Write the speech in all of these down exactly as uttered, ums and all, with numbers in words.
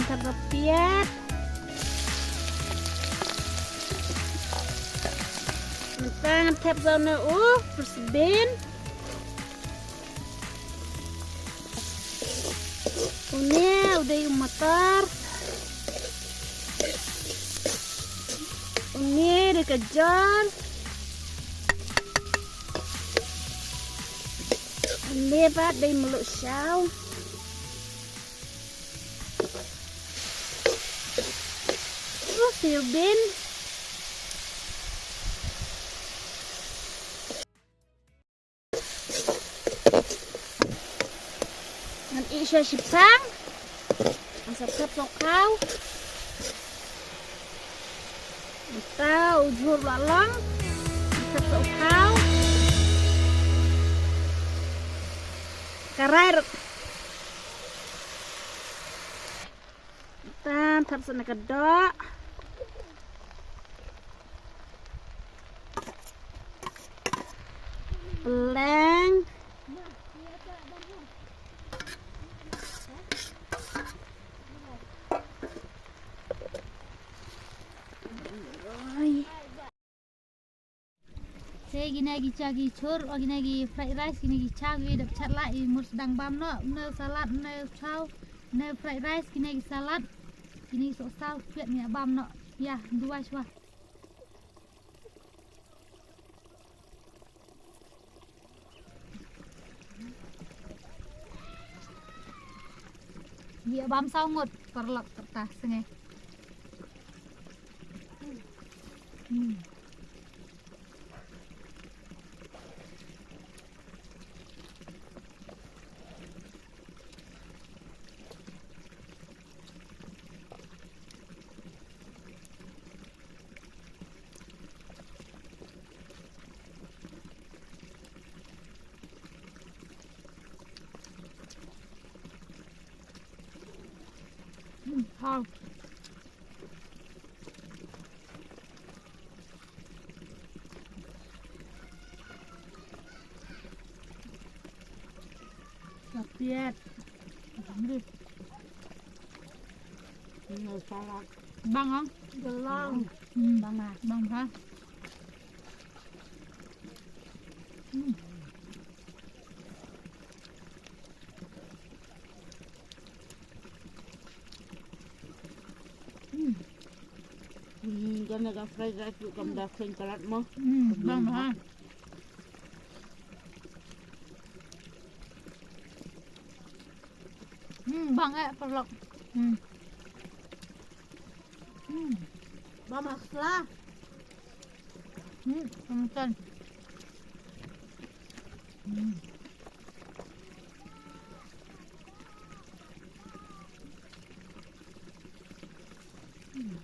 Thep ka piat. Mynta ngan thep sa une u pyrshah. Une u dei u matar. Une dei ka jor. Une pat dei mluh shaw. Uh, siu bin. Ngan ïeh sha shipang. Ngan sa thep sa u khaw. Mynta u jhur la long. Ngan thep sa u khaw. Karai ruk. Tan thap sa na ka doh. Pleng. Te kine ki cha ki chur, o kine ki fried rice, kine ki cha ki dap chat la, i mur sdang bam noh, une salad, une chow, une fried rice, kine ki salad, kine ki sohsaw, piat ngi bam noh, ïa, duwai shwa. Ïa bam saw ngut, paralok, kata sngewbha. Hmm. Hmm, hot. Kapiat. Ini salad. Bang, ah? Bang. Hmm. Bang, ah. Bang, ha? Hmm. Hmm. Hmm, kane ka fried rice ruh kam da khlaiñ palat mo. Hmm, bang ha. Hmm, bang eh paralok. Hmm. Hmm. Bang masala. Hmm, nonton. Hmm. Hmm.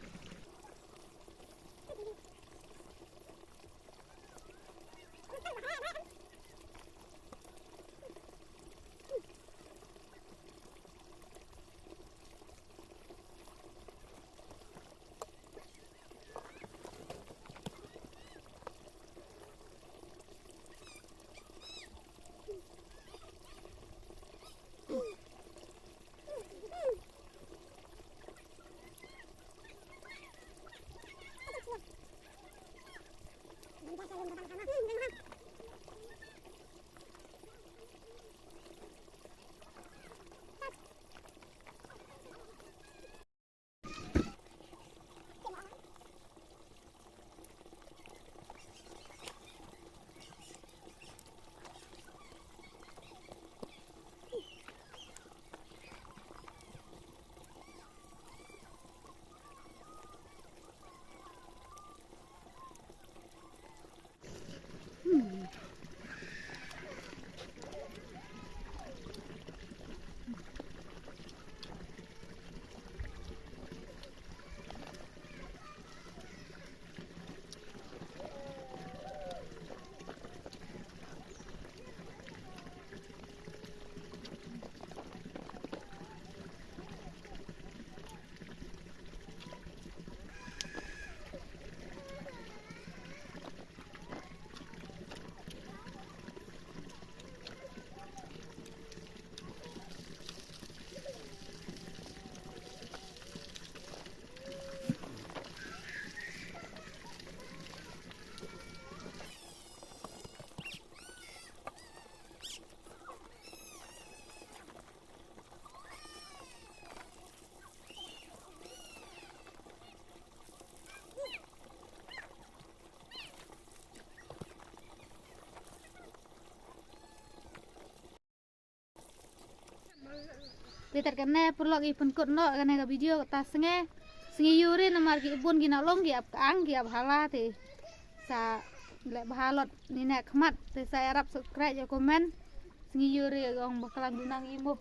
Te tat kane paralok i pynkut noh kane ka video kata sngi. Sngi ïu ri namar ki bun ki nalong ki ap kang ki ap hala te. Sa leh bha lot nine khmat te sa ïarap subscribe ïa comment. Sngi ïu ri ong bakla duna ngi mo.